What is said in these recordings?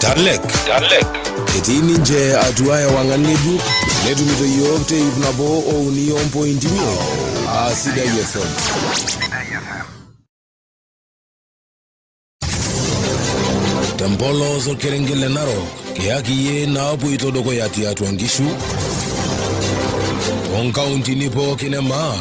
Talek. Talek. Etii ninche atua ewang'an ng'ejuk netumito iyiook te ip nabo o uni ompointi imiet aa Sidai FM. Tempolos orkerenget le Narok kiyaki iyie naapoito dukuya tiatua nkishu toonkauntini pookin e maa.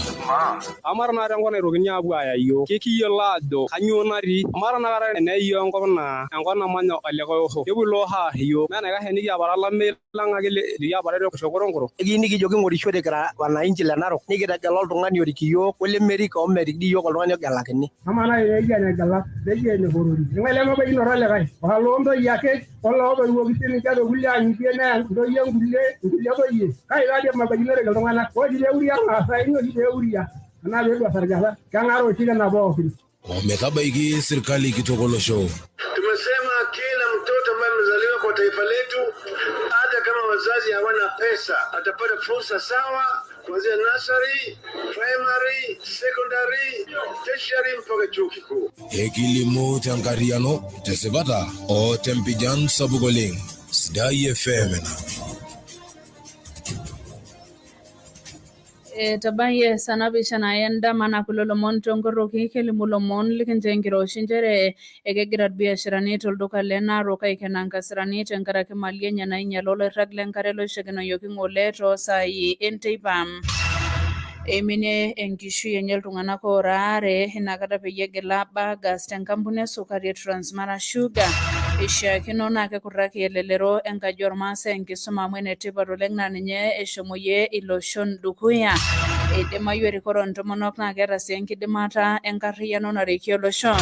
Amaa tenakata enkop naitokini aapuo aaya iyiook, kekiyiolo aajo kainyoo natii. Amaa tenakata eneya iyiook enkop naa enkop namanya olikae osho, kepuo ilo osho aar iyiook. Mee enaikash enikiapare olameyu lang ake likiapare te koronkoro. Ekiyieu nikijo king'orishore kira wananchi le Narok nikitegela oltung'ani orik iyiook olemerik omerik dii iyiook oltung'ani ogelakini. Amaa naaji peeji enegelak, neji enekorori, eng'ae lemebaikinore olikae? Oloo ntoyie ake olootoiwuoki siininche tokulie ang'itie neya ntoyie nkulie toyie. Kai taadii emabaikinoreki iltung'anak? Ore oshi peuria irmaasai naa oshi peuria anaa peedua sargata, keng'ara oshi kina pookin. Ometabaiki sirkali kitok olosho. Tumesema kila mtoto ambaye amezaliwa kwa taifa letu, hata kama wazazi hawana pesa, atapata fursa sawa kuanzia nursery, primary, secondary, tertiary mpaka chuo kikuu. Ekilimu tenkarriyiano, tesipata o tempijan sapuk oleng. Sidai FM ena. Etabayie saa napishana endama na kulo lomon tonkoroki kelimu lomon likincho enkiroshi nchere ekegira irbiasharani tolduka le Narok aikenaa nkasarani tenkaraki mali enye nainyala oloirrag lenkare loishakenoyioki ng'ole toosai enteipa. Eiminie enkishui enye iltung'anak oora aare inakata peyie egila bagas tenkampuni esukari e Transmara Sugar. Eishiakino naa kekurraki elelero enkaji ormaasai enkisuma amu enetipat oleng naa ninye eshomoyie iloshon dukuya. Eidimayu erikore oontomonok naa keeta sii enkidimata enkarriyiano narikie olosho.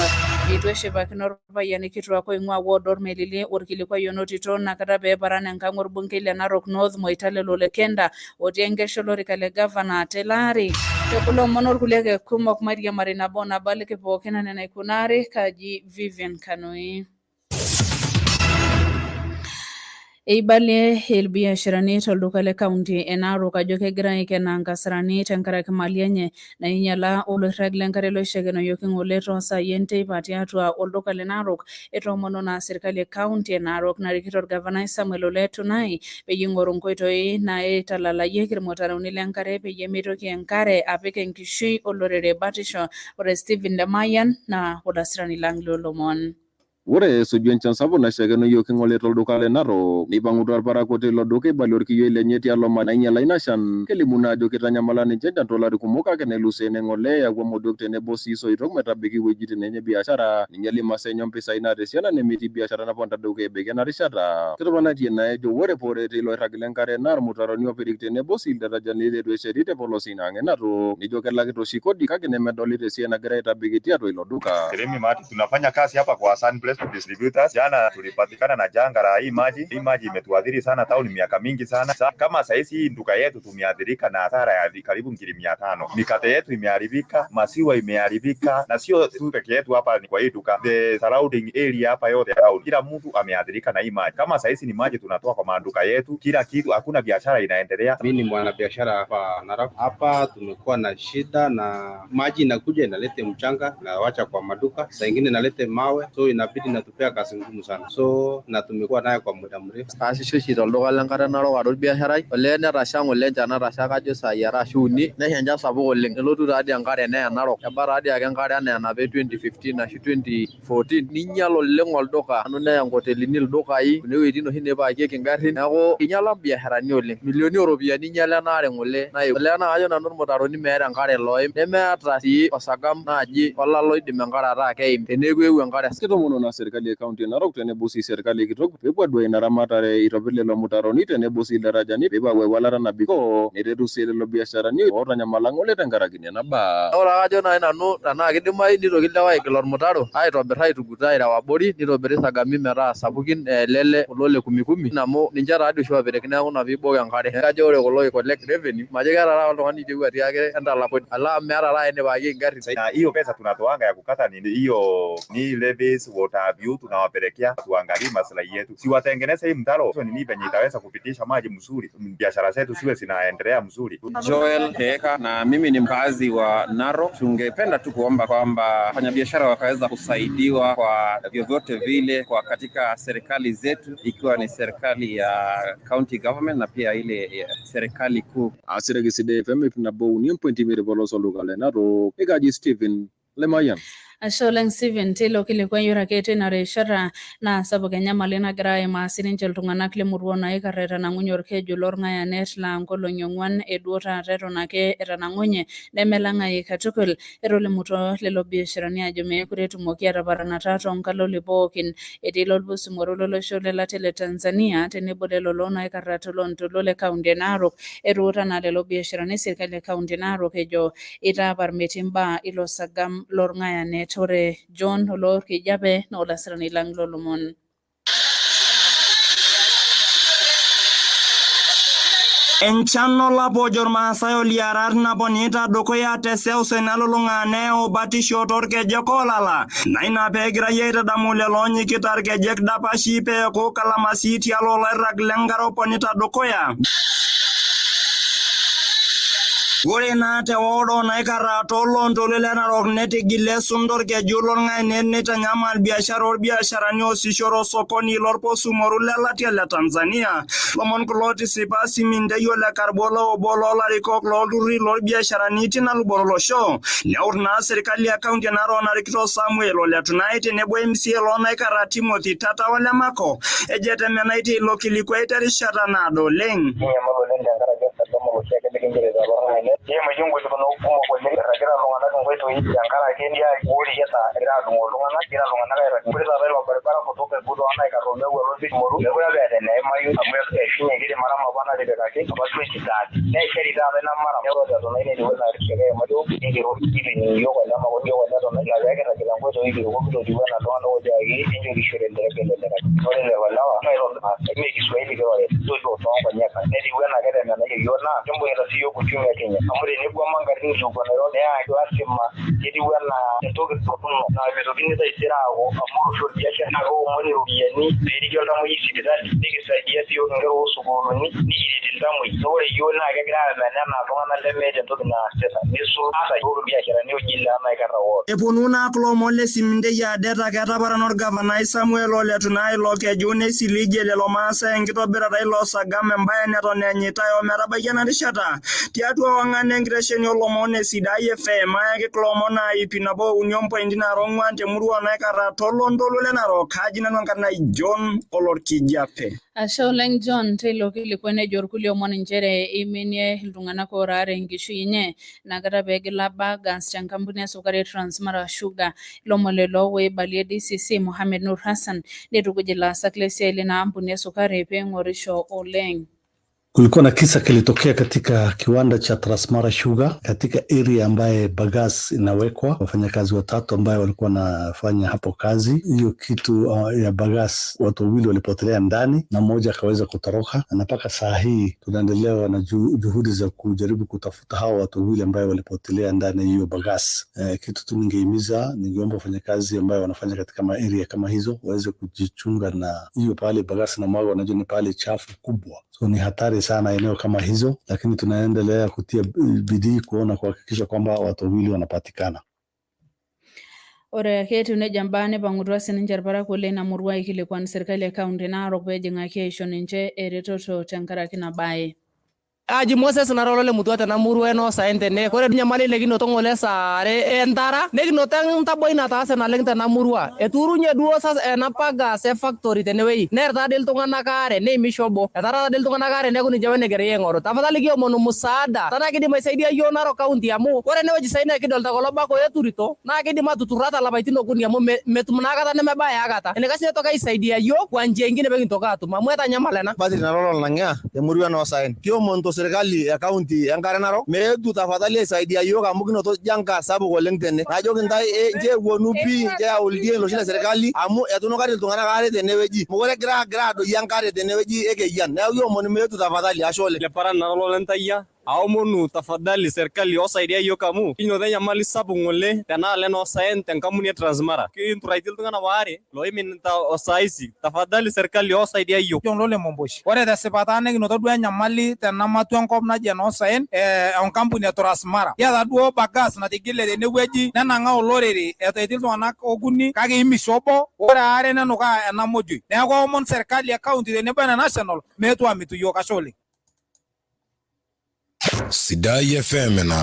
Eitu eshipakino irpayiani kituak oing'ua ward ormelili orkilikuai onotito nakata pee eparan enkang orbungei le Narok North Moitalel Ole Kenta otii enkesha olorika le gavana tele ari. Te kulo omon orkulie ake kumok mairiamari nabo nabo aliki pookin anaa enaikunari kaji Vivian Kanoi. Eibalie ilbiasharani tolduka le kaunti e Narok ajo kegira aikenaa nkasarani tenkaraki mali enye nainyala oloirrag lenkare loishakenoyioki ng'ole toosai enteipa tiatua olduka le Narok. Etoomono naa serkali e kaunti e Narok narikito orgavanai Samuel Ole Tunai peyie ing'oru nkoitoi naitalalayieki irmutaroni lenkare peyie meitoki enkare apik enkishui olorere batisho. Ore Stephen Lemayian naa olasirani lang loolomon. Ore esuju enchan sapuk naishakenoyioki ng'ole tolduka le Narok, neipang'utua irparakuo teilo duka eibalie orkiyioi lenye tialo mali nainyala ina shan. Kelimu naa ajo keitanyamala ninche enchan toolari kumok kake nelusoo ene ng'ole eyawua modiok tenebo sii isoitok metabaiki iwuejitin enye e biashara, neinyal imasaa enye ompisai naata esiana nemetii biashara naponita dukuya ebaiki ena rishata. Ketoponaitie naa ejo ore poore teilo oirrag le nkare naa irmutaroni opirik tenebo sii ildarajani leitu esheti te polos ina ang e Narok. Nejo kelakita oshi kodi kake nemedolita esiai nagira aitabiki tiatua ilo duka. Jeremy Mati, tunafanya kazi hapa kwa Sunbless Distributors. Jana tulipatikana na janga la hii maji. Hii maji imetuathiri sana town miaka mingi sana. Kama saizi hii duka yetu tumeathirika na hasara ya karibu ngiri 500. Mikate yetu imeharibika, maziwa imeharibika, na sio tu peke yetu hapa ni kwa hii duka. The surrounding area hapa yote around. Kila mtu ameathirika na hii maji. Kama saizi ni maji tunatoa kwa maduka yetu, kila kitu, hakuna biashara inaendelea. Mimi ni mwanabiashara hapa Narok. Hapa tumekuwa na shida na maji inakuja inalete mchanga na wacha kwa maduka, saa ingine inalete mawe, so inabidi natupea kazi ngumu sana, so na tumekuwa nayo kwa muda mrefu. Kaasisho oshi tolduka lenkare narok ara orbiasharai, olee netasha ng'ole enchan natasha kajo saai are ashu uni, nesha enchan sapuk oleng. Nelotu taadii enkare neya Narok, eba taadii ake enkare enaa enapa e 2015 ashu 2014, ninyial oleng olduka, neya nkotelini ildukai, kune wuejitin oshi neipaakieki ingarrin, neeku inyiala imbiasharani oleng. Milioni ooropiyiani inyiala ena are ng'ole naewuo. Olee naa kajo nanu irmutaroni meeta enkare looim, nemeeta sii osagam naaji olale oidim enkare ataa keim teneeku eewuo enkare. Ketoomono naa serkali e kaunti e Narok tenebo sii serkali kitok peepuo aduaya ina ramatare eitobir lelo mutaroni tenebo sii ildarajani peepuo aaku ewalata nabikoo neretu sii lelo biasharani ootanyamala ng'ole tenkaraki nena baa. Ore ake ajo nai nanu tenaa kidimayu nitoki ilewa aigil ormutaro aitobir aitugut aireu abori nitobiri isagami metaa sapukin lele kulo le kumi kumi amu ninche taadii oshi opirik neeku ina piibok enkare. Kajo ore kulo oi collect revenue majo keeta taata oltung'ani oitieu atiaki entalak kodi alaa amu meeta taata enipikaki engarri. Na hiyo pesa tunatoanga ya kukata ni hiyo ni levies what have you, tunawapelekea tuangalie maslahi yetu, si watengeneze hii mtaro so nini venye itaweza kupitisha maji mzuri, biashara zetu siwe zinaendelea mzuri. Joel Heeka na mimi ni mkazi wa Narok. Tungependa tu kuomba kwamba wafanyabiashara wakaweza kusaidiwa kwa vyovyote vile kwa katika serikali zetu, ikiwa ni serikali ya county government na pia ile ya serikali kuu. Asiraki Sidai FM 103 polos olduka le Narok, ekaji Stephen Lemayian. Ashe oleng Stephen teilo kilikuai ore ake teina rishata naa sapuk enyamali nagira aimaa sininche iltung'anak lemurua naikarra etanang'unye orkeju lorng'ayanet laa nkolong'i ong'wan eduo taata eton ake etanang'unye nemelang'ai katukul. Etolimutuo lelo biasharani ajo meekure etumoki ataparanata toonkaloli pookin. Etii lolpusumoru lolosho lelatia le Tanzania tenebo lelo loonaikarra tolontoluo le kaunti e Narok. Etuuta naa lelo biasharani serkali e kaunti e Narok ejo itaa metii imbaa ilo sagam lorng'ayanet. Ore John Olorkijape naa olasirani lang lolomon. Enchan olapa ojo Irmaasai oliarat naponita dukuya te seuseu nalulung'a neyau batisho torkejek oolala. Naa ina peegirai aitadamu lelo oonyikita irkejek dapashi peeku kalamasi tialo olairrag lenkare oponita dukuya. Ore naa te ward oo naikarra tooloontoluo le Narok netigile esunta orkeju lorng'aenet neitanyamal biashara orbiasharani oosishore osokoni lorposumoru lelatia le Tanzania. Lomon kulo tisipa Simintei ole Karbola obo loolarikok loolturruri lorbiasharani tina luboto olosho. Neut naa serkali e kaunti e Narok narikito Samuel Ole Tunai tenebo MCA loonaikarra Timothy Tata ole Mako ejo etemenaitie ilo kilikuai terishata naado oleng. Kinyamal oleng tenkaraki osarge oshiake likinchorita lorng'aenet. Kiimatie ingolikinot kumok oleng irragita iltung'anak inkoitoi tenkaraki esiai oreyieta egira adung'o iltung'anak, egira iltung'anak airrag. Ore taata ilo baribara kutoka Eguto o Naikarra omeu Olorpisumoru mekure apa eeta eneimayu amu eishunye enkiti maram apa natipikaki apa 2030. Neishari taata ina maram neeku ore Letunai netiu enaa keimari nikiro iyiook ole Makodi ole Tunai ina pee kirragita inkoitoi kiruko kitotiu enaa iltung'anak otiaki enchoo kishore elelek. Ore lelo lewa naitobira mee Kiswahili kirorita toivo toonkonyek netiu enaa ketemenayie iyiook naa kimbung'ita sii iyiook uchumi e Kenya amu teneguama ingarrin eitu epuo Nairobi naa lasima ketiu enaa entoki torrono naa mitokini taisere aaku amu ore oshi orbiashara naa keomon iropiyiani peeriki oltamuoyiai sipitali nikisaidia sii iyiook inkera oosukuuluni nikiret iltamuoyia naa ore iyiook naa kegirai amenaa enaa iltung'anak lemeeta entoki naasita nisul ata iyiook irbiasharani oji ile Naikarra ward. Eponu naa kulo omon le Simintei aa det ake etaparana orgavanai Samuel Ole Tunai ilo keju neisiligie lelo Maasai enkitobirata ilo sagam embae neton eenyitai ometabaiki ena rishata. Tiatua ewang'an enkitesheni olomon e Sidai FM ayaki kulo omon aa ipi nabo uni ompointi naara ong'wan temurua oo Naikarra tolontoluo le Narok. Kaji nanu enkarna ai John Olorkijape. Ashe oleng John teilo kilikuai nejo irkulie omon nchere eiminie iltung'anak oora are enkishui enye inakata peegila bagas tenkampuni esukari e Transmara Sugar. Ilomon lelo oibalie DCC Mohamed Nur Hassan neitukuj ilaasak lesiai lina ampuni esukari peing'orisho oleng. Kulikuwa na kisa kilitokea katika kiwanda cha Transmara Sugar katika area ambaye bagas inawekwa. Wafanyakazi watatu ambaye walikuwa wanafanya hapo kazi hiyo kitu ya bagas, watu wawili walipotelea ndani na mmoja akaweza kutoroka, na mpaka saa hii tunaendelea na juhudi za kujaribu kutafuta hao watu wawili ambaye walipotelea ndani ya hiyo bagas. Kitu tu ningehimiza, ningeomba wafanyakazi ambayo wanafanya katika ma area kama hizo waweze kujichunga na hiyo pale bagas na mwaga, wanajua ni pale chafu kubwa, so ni hatari sana eneo kama hizo, lakini tunaendelea kutia bidii kuona kuhakikisha kwamba watu wawili wanapatikana. Ore ake etiu nejia mbaa neipang'utua sininche irparakuo leina murua aikilikuan serkali e kaunti Narok peejing'aki aisho ninche eretoto tenkaraki ina baye. Aji Moses nara olole mutua tena murua enoosaen tene. Ore nyamali nikinoto ng'ole saa are entara nikinoto entaboi nataase naleng tena murua. Etuurunye duo enapa gas e factory tenewueji neer taadii iltung'anak aare neimisho obo. Etaara taadii iltung'anak aare neeku ninche apa nekigira aing'oru. Tafadhali kiomonu musaada tenaa kidim aisaidia iyiook Narok County amu ore enewueji saai naa kidolita kulo bakoi eturito naa kidim atutur ata lapaitin okuni amu metum naa akata nemebaya akata. Enaikash nitoki aisaidia iyiook kwa njia ingine pee kintoki aatum amu etanyamal ena. Patrick nara ololang'ia temurua enoosaen. Kiomonito serkali e kaunti enkare narok meetu tafadhali aisaidia iyiook amu kinoto janga sapuk oleng tene. Najoki intae nchoo eponu pii, nchoo eyau ildien loshi le serkali amu etunukari iltung'anak aare tenewueji. Mekure egira agira adoyio enkare tenewueji e Keyian. Neeku kiomonu meetu tafadhali, ashe oleng. Leparan nara ololentayia aomonu tafadhali serkali osaidia iyiook amu kinoto enyamali sapuk ng'ole tenaalo enoosaen tenkampuni e Transmara. Kinturaitie iltung'anak waare loiminita osaisi. Tafadhali serkali osaidia iyiook. John Lole Momboshi. Ore tesipata nikinoto duo enyamali tena matua enkop naji enoosaen enkampuni e Transmara. Kiata duo bagas natigile tenewueji nenang'aa olorere etii iltung'anak okuni kake eimisho obo, ore aare nenukaa ena modioi. Neeku aomon serkali e county tenebo ene national meetu amitu iyiook. Ashe oleng. Sidai FM ena.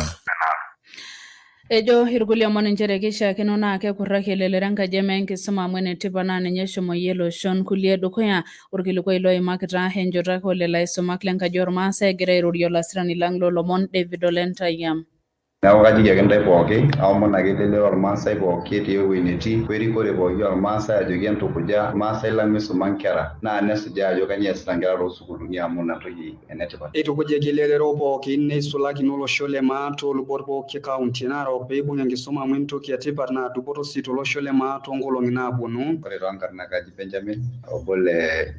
Ejo irkulie omon nchere keishiakino naa kekurraki elelero enkaji eme enkisuma amu enetipat naa ninye eshomoyie iloshon kulie dukuya. Orkilikuai loimakita enchoto ake olelo aisumak lenkaji ormaasai egira airorie olasirani lang loolomon David Olentayia. Neeku kajoki ake intae pooki, aomon ake elelero olmaasai pooki etii ewueji netii, werikore pooki olmaasai ajoki entukuja ilmaasai lang misuma nkera naa nesujaa ajo kainyoo easita nkera toosukuuluni amu ina toki enetipat. Eitukujaki elelero pookin neisulaki inolosho le maa toolubot pooki e kaunti e Narok peibung enkisuma amu entoki etipat naa dupoto sii tolosho le maa toonkolong'i naaponu. Ore toonkarn naa kaji Benjamin, obo le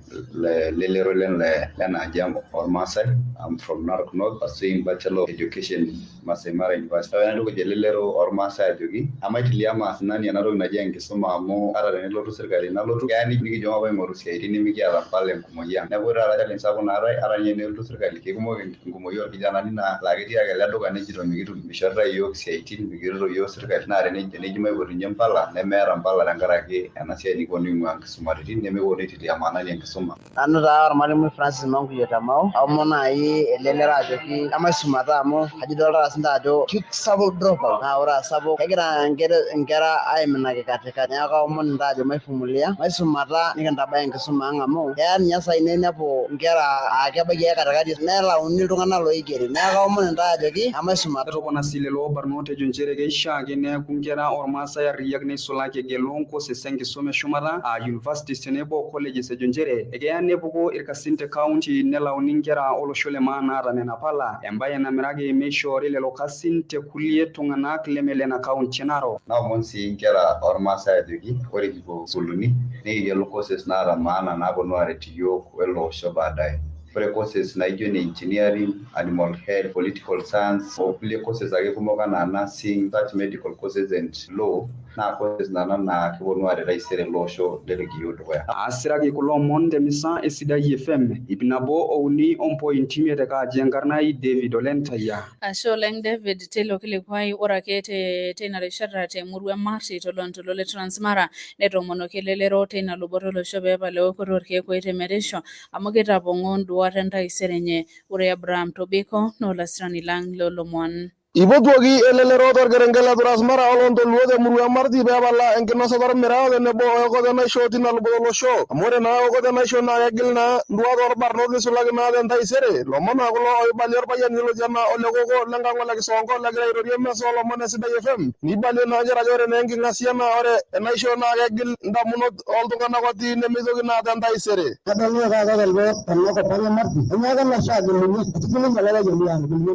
lelero lena aji olmaasai. I'm from Narok North, pursuing Bachelor of Education, Masai Mara University. Ore naitukuj elelero olmaasai ajoki, emaitilia maasinani ena toki naji enkisuma amu ata tenelotu sirkali nalotu, keya nikijo maape aing'oru isiaitin nimikiata mpala enkumoi ang. Neeku ore taata challenge sapuk naatae, ata ninye tenelotu sirkali, kekumok enkumoi orkijanani naa laa ketii ake ele duka nejito mikitum, mishoritae iyiook isiaitin, mikiretito iyiook sirkali, naa teneji maipotunye mpala, nemeeta mpala tenkaraki ena siai nikiponu aing'uaa nkisumaritin nemikiponu aitilia maanani enkisuma. Nanu taa ormalimui Francis Manguyo Tamau, aomon naaji elelero ajoki emaisumata amu kajo idoltata sinche ajo kisapuk dropout naa ore aa sapuk kegira inkera aiminaki katikati, neeku aomon intae ajo maifumilia maisumata nikintabaya enkisuma ang amu keya ninye saai ninepu inkera aa kebaiki ake katikati nelauni iltung'anak loigeri, neeku aomon intae ajoki emaisumata. Etopona sii lelo barnot ejo nchere keishaa ake neeku nkera oormaasai arriyiak neisulaki egelu nkosis enkisuma eshumata aa universities tenebo o colleges ejo nchere ekeya nepuku irkasin te kaunti nelauni nkera olosho le maa naata nena pala, embae namiraki meishoori lelo kasin te kulie tung'anak leme lena kaunti e Narok. Naomon sii inkera oormaasai ajoki ore kipuo sukuulini nikigelu courses naata maana naaponu aaret iyiook wele osho baadaye. Ore courses naijo ine engineering, animal health, political science o kulie courses ake kumok anaa nursing, such medical courses and law naa courses nena naa keponu aaret taisere ele osho nerik iyiook dukuya. Aasiraki kulo omon te misa e Sidai FM 103.5 te kaaji enkarna ai David Olentayia. Ashe oleng David teilo kilikuai. Ore ake te teina rishata te murua e Marti tolontoluo le Transmara netoomonoki elelero teina luboto olosho pee epal eokoto orkeek oitemerisho amu keitapong'oo nduat entaisere enye. Ore Abraham Tobiko naa olasirani lang loolomon. Eipotuoki elelero torkerenket le Transmara olontoluo temurua e Marti pee epala enkinosata ormiraa tenebo o eokoto enaisho tina luboto olosho. Amu ore naa eokoto enaisho naa kegil naa nduat orbarnot neisulaki naa tentaisere. Lomon naa kulo oibalie orpayian yioloti anaa Ole Koko lenkang ole Kisonko legira airorie emesa oolomon e Sidai FM. Neibalie naa nchere ajo ore naa enking'asia naa ore enaisho naa kegil indamunot ooltung'anak otii nemeitoki naa tentaisere. Kadolita taata tele tenakop ang e Marti, enyaaka enaisho agilunye, etijing'a ninye ele payian agilunye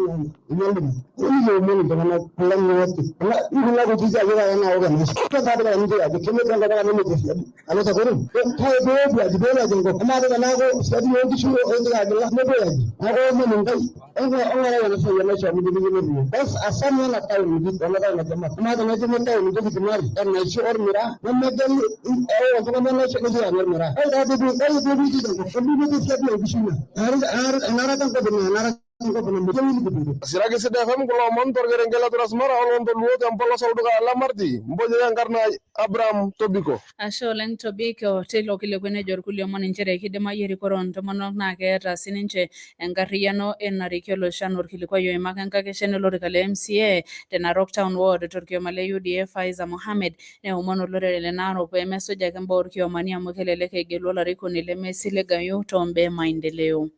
naa nikiomon iltung'anak kulo nyooki kuna kutiti ake taata naok enaisho. Ore taata ajo kemetii enkop ang nemetii siadi alo sokoni kake peepuo aji peepuo aji enkop amaa tenaaku siadi oonkishu ogira agila nepuoi aji. Neeku aomon intae ong'orai ena siai enaisho amu ketii bas asa ena town iji ena town naji Marti. Amaa tenejing'u town intokitin are enaisho ormiraa nemegel eok oltung'ani enaisho neitoki anywa ormiraa. Kake taata peepuoi tenkop amu metii siadi oonkishu ina enarata enkop ina enarata. Enkop namikipuito. Siraki Sidai FM kulo omon torkerenket le Transmara oloontoluo tempolos olduka le Marti. Mpojo enkarna Abraham Tobiko. Ashe oleng Tobiko teilo kilikuai nejo irkulie omon nchere kidimayu erikore oontomonok naa keeta sininche enkarriyiano enarikie olosho anaa orkilikuai oimaka enkakeshani olorika le MCA te Narok Town Ward torkioma le UDA Faiza Mohamed neomon olorere le Narok pee mesuj ake imbaa orkiomani amu kelelek egelu olarikoni lemesiligayu toombaa e maendeleo.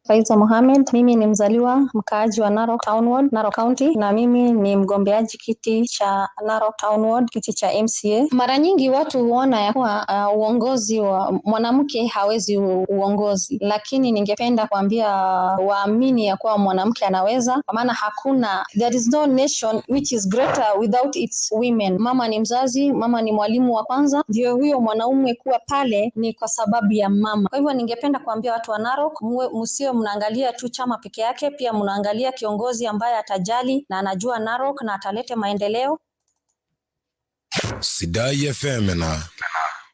Faiza Mohamed, mimi ni mzaliwa mkaaji wa Narok Town Ward, Narok County, na mimi ni mgombeaji kiti cha Narok Town Ward, kiti cha MCA. Mara nyingi watu huona ya kuwa uongozi wa mwanamke hawezi uongozi, lakini ningependa kuambia waamini ya kuwa mwanamke anaweza, kwa maana hakuna, there is no nation which is greater without its women. Mama ni mzazi, mama ni mwalimu wa kwanza, ndio huyo mwanaume kuwa pale ni kwa sababu ya mama. Kwa hivyo ningependa kuambia watu wa Narok, muwe msio mnaangalia tu chama peke yake, pia mnaangalia kiongozi ambaye atajali na anajua Narok na atalete maendeleo. Sidai FM na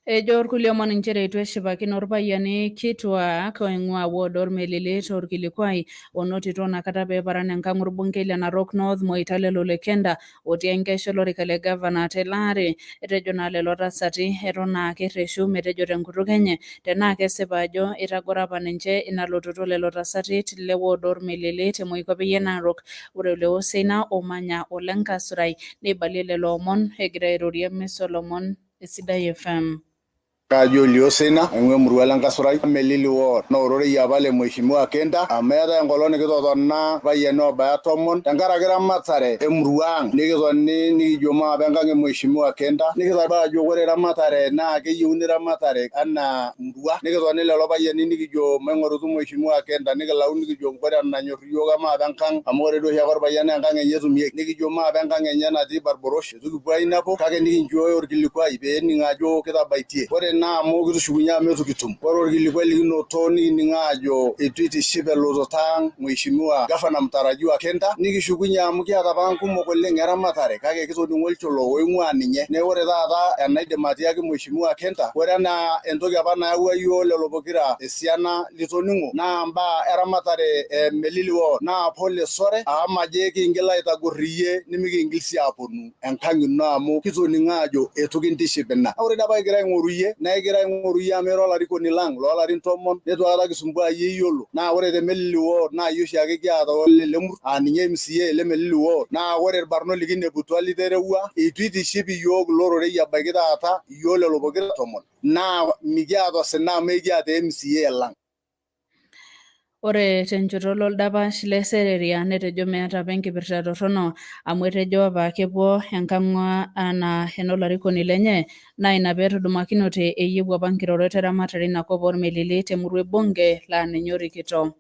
Ejo irkulie omon nchere eitu eshipakino irpayiani kituak oing'ua ward ormelili torkilikuai onotito nakata peeparan enkang orbungei le Narok North Moitalel Ole Kenta otii enkesha olorika le gavana tele ari. Etejo naa lelo tasati eton aa kerreshu metejo tenkutuk enye tenaa kesipa ajo itagoro apa ninche ina lototo lelo tasati le ward ormelili te moikuape e Narok. Ore Ole Oseina omanya Olenkasurai neibalie lelo omon egira airorie emisa olomon e Sidai FM. Kajo Liosena aing'ua emurua Lenkasurai Melili Ward naa ororei apa le Mheshimiwa Kenta amu eetae enkolong nikitotona irpayiani oobaya 10 tenkaraki ramatare emurua ang nikitoni nikijo maape enkang e Mheshimiwa Kenta nikitadua ajo ore ramatare naa keyieuni ramatare anaa murua nikitoni lelo payiani nikijo maing'orutu Mheshimiwa Kenta nikilau nikijo ore enanyor iyiok emaape enkang amu ore duo oshiake orpayian naa enkang enye etumieki nikijo maape enkang enye natii Barborosh eitu kipuo ainepu kake nikinchooyo orkilikuai pee ening ajo kitabaitie ore naa amu kitushukunye amu eitu kitum ore orkilikuai likinoto nikining ajo eitu itiship elototo ang Mheshimiwa Gavana mtarajiwa Kenta nikishukunye amu kiata apa nkumok oleng eramatare kake kitoning'o olcholo oing'ua ninye neeku ore taata enaidim atiaki Mheshimiwa Kenta ore enaa entoki apa nayawua yiok lelo pokira esiana litoning'o naa mbaa eramatare e Melili Ward naa pole sore amu majo ekingil aitagor iyie nimikingil sii aponu enkang ino amu kitoning'o ajo eitu kintiship ina. Ore dii apa kigira aing'oru iyie naa ekigira aing'oru iyie amu ira olarikoni lang loolarin 10 neitu aikata kisumbua iyie iyiolo naa ore te Melili Ward naa iyie oshiake kiata ole Lemur aa ninye MCA le Melili Ward naa ore irbarnot likineputua literewua eitu itiship iyiok ilo rorei ebaiki taata iyiok lelo pokira 10 naa mikiata osina amu ekiata MCA lang. Ore tenchoto loldapash le Sereria netejo meeta apa enkipirta torrono amu etejo apa kepuo enkang anaa enolarikoni lenye naa ina peetudumakinote eyieu apa nkirorot eramatare ina kop ormelili temurua e bunge laa ninye orikito.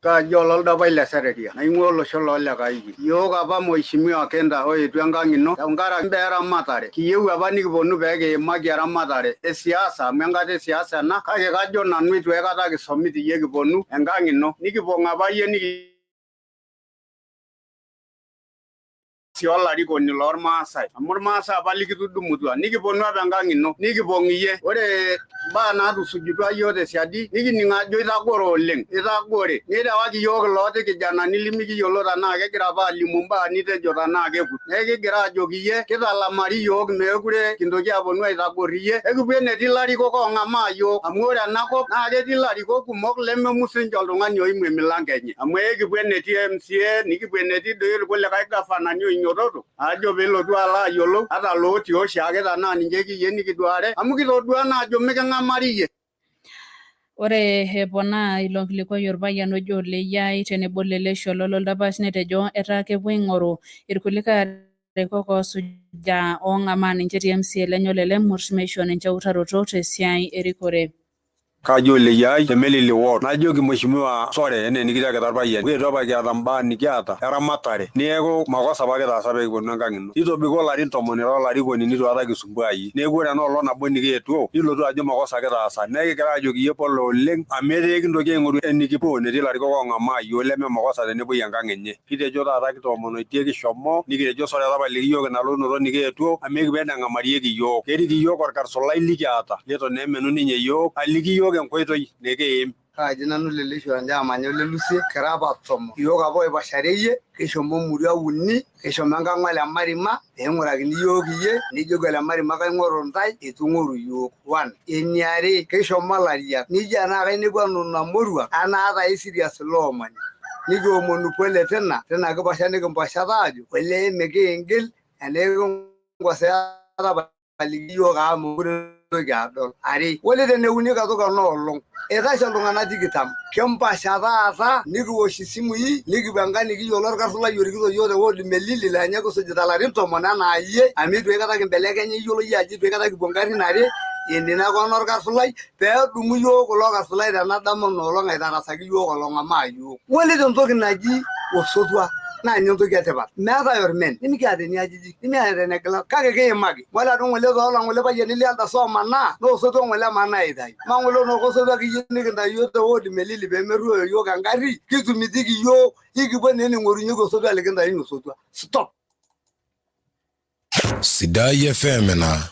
Kajo ololdapai le Sereria naing'ua olosho loolekaiki. Yiok apa Mheshimiwa Kenta oetuo enkang ino tenkaraki imbaa eramatare. Kiyieu apa nikiponu pee kiimaki eramatare e siasa amu enkata e siasa ena kake kajo nanu eitu aikata kisomit iyie kiponu enkang ino. Nikipong apa iyie niki sii olarikoni loormaasai amu irmaasai apa likitudumutua nikiponu apa enkang ino nikipong iyie. Ore imbaa naatusujutua yiok tesiadi nikining ajo itagoro oleng, itagore nirewaki yiok ilooti kijanani limikiyiolo tenaa kegira apa alimu imbaa nitejo tenaa kekut. Neeku kigira ajoki iyie kitalamari yiok meekure kintoki aponu aitagor iyie, ekipuo enetii ilarikok ong'amaa yiok amu ore ena kop naa ketii ilarikok kumok lememus ninche oltung'ani oimu emilango enye amu ekipuo enetii MCA nikipuo enetii doi irkulikae gafanani oinyototo ajo piilotu alo ayiolou ata lootii oshiake tenaa ninche kiyieu nikiduare amu kitodua naa ajo miking'amari iyie. Ore eponaa ilo kilikuai orpayian ojo Oleyiai tenebo Lelesholo loldapash netejo etaa kepuo aing'oru irkulikae arikok oosujaa oong'amaa ninche te MCA lenye ole Lemurs meisho ninche eutaroto tesiai erikore. Kajo Oleyiai te Melili Ward najoki Mheshimiwa sore enaa enikitiakita irpayiani kietuo apa kiata imbaa nikiata eramatare neeku makosa apa kitaasa pee kiponu enkang ino nitobiko ilarin 10 ira olarikoni nitu aikata kisumbua iyie neeku ore ena olong nabo nikietuo nilotu ajo makosa kitaasa neeku kigira ajoki iyie pole oleng amu etaa ekintoki aing'oru enikipuo enetii ilarikok ong'amaa iyiook leme makosa tenepuoi enkang enye. Kitejo taata kitoomonoitie kishomo nikitejo sore tapaliki iyiook ina lotunoto nikietuo amu ekipuo eneng'amarieki iyiook. Kerik iyiook orkarsulai likiata leitu naa emenu ninye iyiook aliki iyiook enkoitoi nikiim. Kaaji nanu Leleisho amanya Olelusie kira apa 10. Iyiok apa oipashareyie kishomo murua uni, kishomo enkang ole Marima pee ing'urakini iyiok iyie, nijoki ole Marima kaing'oru intae, eitu ing'oru iyiok. 1. Eniare kishomo ilariak, nijo enaa kainepua nena moruak anaata isirias loomanya. Nikiomonu pole tina kipasha nikimpasha aajo olee mikiingil enikinkosea tapaliki iyiok amu mekure intoki adol. 2. Ore teneuni katukul ena olong eitashe iltung'anak 20 kimpasha taata nikiwosh isimui nikipuo enkang nikiyiolo orkarsulai orikito iyiok te ward Melili laa ninye kisujita ilarin 10 enaa iyie amu eitu aikata kimbelekenya iyiolo iyie ajo eitu aikata kipuo nkarin are enina ake orkarsulai peedumu iyiok kulo karsulai tena dama ina olong aitarasaki iyiok olong'amaa iyiok. Ore tentoki naji osotua naa ninye entoki etipat. Meetae ormen, nimikiata eniajijik, nimikiata enegila, kake kiimaki. Ng'ole adu ng'ole toolang'ole payiani lieldas omanaa naa osotua ng'ole emanaa aitayu. Maa ng'ole nooko osotua kiyieu nikintayu iyiok te ward Melili peemerruoyo iyiok engarri, kitumitiki iyiok ikipuo naa ening'orunyeki osotua likintayunye osotua. Stop. Sidai FM ina.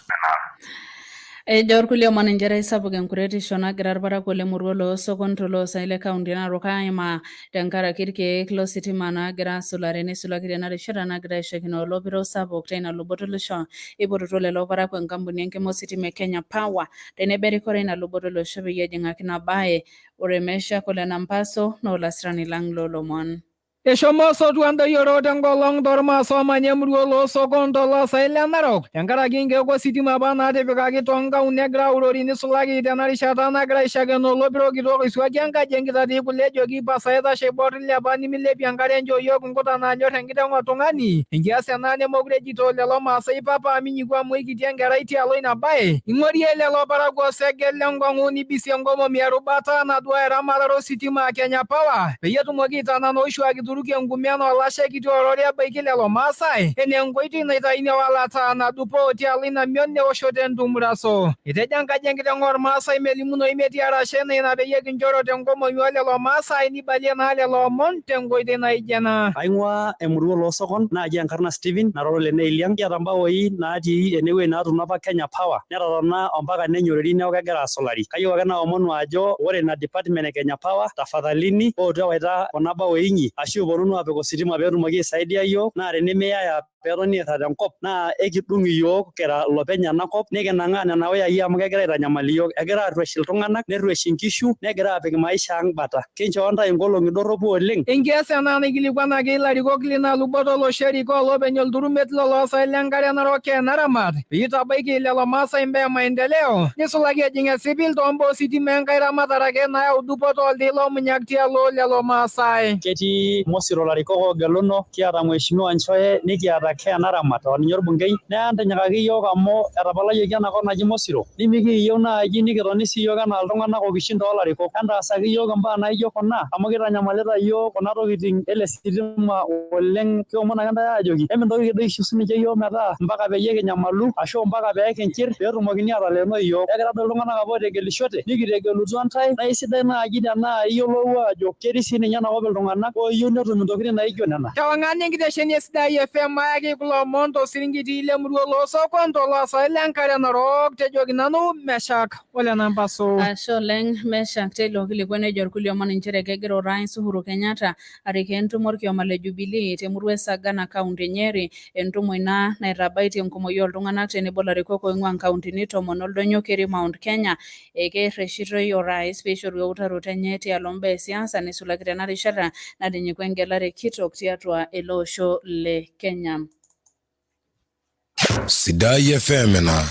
Ejo irkulie omon nchere aisapuk enkuretisho nagira irparakuo lemurua loosokon toloosaen le kaunti e Narok aimaa tenkaraki irkeek lositima naagira asulare neisulaki tena rishata nagira aishakino olopiro sapuk teina luboto olosho. Eipotutuo lelo parakuo enkampuni enkima ositima e Kenya Power tenebo erikore ina luboto olosho peyie ejing'aki ina bae. Ore Meshack Ole Nampaso naa olasirani lang loolomon. Eshomo osotua ndoyioro tenkolong tormaasa oomanya emurua oloosokon toloosaen le Narok tenkaraki nkeek ositima apa naatipikaki toonkaun negira aurori nisulaki tena rishata nagira aishakeno olopiro kitok oisuaki enkaji enkitatii kule ejoki pasaa itashe aibor ilepa nimilepie enkare nchoo yiok nkuta naanyor enkiteng otung'ani. Enkias ena nemokure ejito lelo maasai papa minyiku amu eikiti enkerai tialo ina bae. Ing'orie lelo parakuo osegel lenkong'u nibisie nkomomi erubata naduaya eramatare ositima Kenya Power peyie etumoki aitanana oshuak Kituruki enkume enaa olashe kiti orori ebaiki lelo Maasai enaa enkoitoi naitayuni ewalata nadupo tialo ina mion ewoshoto entumuraso. Etejo enkaji enkiteng oormaasai melimunoyu metii arashe naa ina peyie kinchoro tenkomomi o lelo Maasai nibalie naa lelo omon tenkoitoi naijo ena. Aing'ua emurua oloosokon naaji enkarna Stephen nara ole Neiliang. Kiata mbaoi natii enewueji natuuno apa Kenya Power netotona ompaka nenyoreri neeku kegira asulari. Kayieu ake naomonu ajo ore ina department e Kenya Power tafadhalini ootu ewaita kuna baoi inyi ashu iponunu aapik ositima pee etumoki aisaidia iyiook naa tenimiyaya peetoni airrag tenkop naa ekidung iyiook kira lopeny ena kop nikinang'aa nena wayai amu kegira aitanyamal iyiook. Egira arruesh iltung'anak, nerruesh inkishu, negira aapik maisha ang bata. Kinchoo ntae inkolong'i dorropu oleng. Enkias ena naikilikuanaki ilarikok lina luboto olosho erikoo olopeny olturumet loloosaen le nkare narok Naramat peyie eitabaiki lelo Maasai imbaa e maendeleo neisulaki ejing esipil too mbaa ositima enkae ramatare ake nayau dupoto oltei lomunyak tialo lelo Maasai. Ketii Mosiro ilarikok oogeluno, kiata Mheshimiwa Nchoe nikiata Ken Naramat aa ninye orbungei, neeku entinyikaki iyiook amu etapalayioki enakop naji Mosiro nimikiyieu naaji nikitoni sii iyiook enaa iltung'anak okishin toolarikok. Entaasaki iyiook imbaa naijo kuna amu kitanyamalita iyiook kuna tokitin ele sitima oleng. Kiomon ake ntae aajoki emintokiki doi aisho sininche iyiook metaa mpaka peyie kinyamalu ashu mpaka pee kinchir pee etumokini aataleenoi iyiook. Ekira doi iltung'anak apa ootegelishote nikitegelutua ntae naa eisidai naaji tenaa iyiolou aajo ketii sii ninye enakop iltung'anak ooyieu netum intokitin naijo nena. Tewang'an enkitesheni e Sidai FM ayaki kulo omon tosiringiti lemurua oloosokon toloosaen le nkare narok tejoki nanu Meshak Ole Nampaso. Ashe oleng Meshak teilo kilikuai nejo irkulie omon nchere kegira orais Uhuru Kenyatta arikoo entumo orkioma le Jubilee temurua e Sagana kaunti e Nyeri, entumo ina naitabaitie enkumoi ooltung'anak tenebo ilarikok oing'ua nkauntini 10 oldonyio keri Mount Kenya. Ekerreshitoi orais peishoru eutaroto enye tialo mbaa e siasa neisulaki tena rishata natinyikua engelare kitok tiatua ele osho le Kenya. Sidai FM ina.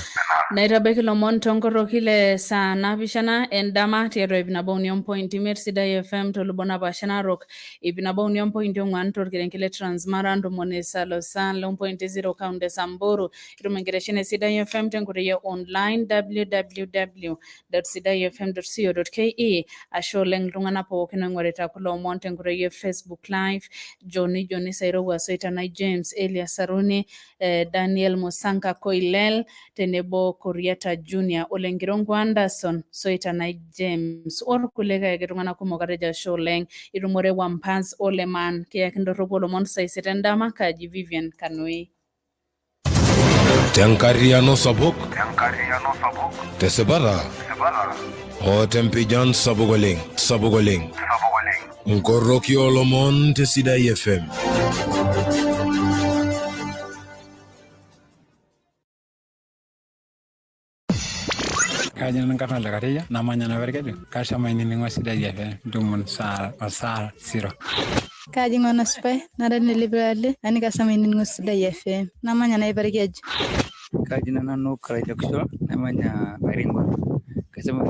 Naitabaiki lomon tonkoroki le saa 7 endama tiatua 103.5 Sidai FM tolubot napaasha Narok, 103.4 torkerenket le Transmara, 97.0 kaunti e Samburu. Itum enkitesheni e Sidai FM tenkoitoi e online www.sidaifm.co.ke. Ashe oleng iltung'anak pookin oing'orita kulo omon tenkoitoi e Facebook Live, Johnny Johnny Sairowua Soitanai James, Elias Saruni, Daniel Musanka Koilel tenebo Koriata Junior, Ole Nkirongo Anderson, Soitanai James orkulikae ake tung'anak kumok atejo ashe oleng. Itumore Wampaz Oleman kiyaki ndorropu olomon saa isiet endama kaji Vivian Kanui. Tenkarriyiano sapuk, tesipata o tempijan sapuk oleng, sapuk oleng. Nkoroki oolomon te Sidai FM. Kaji nanu nkarna Ole Kateyia namanya Napa Orkeju kashomo ainining'o Sidai FM ntumon saa osaa siro. Kaji ng'ono supai nara nelipirali nani kashomo ainining'o Sidai FM namanya Naiparkeju. Kaji na nanu Karaita Kushua namanya Baringo. Kasema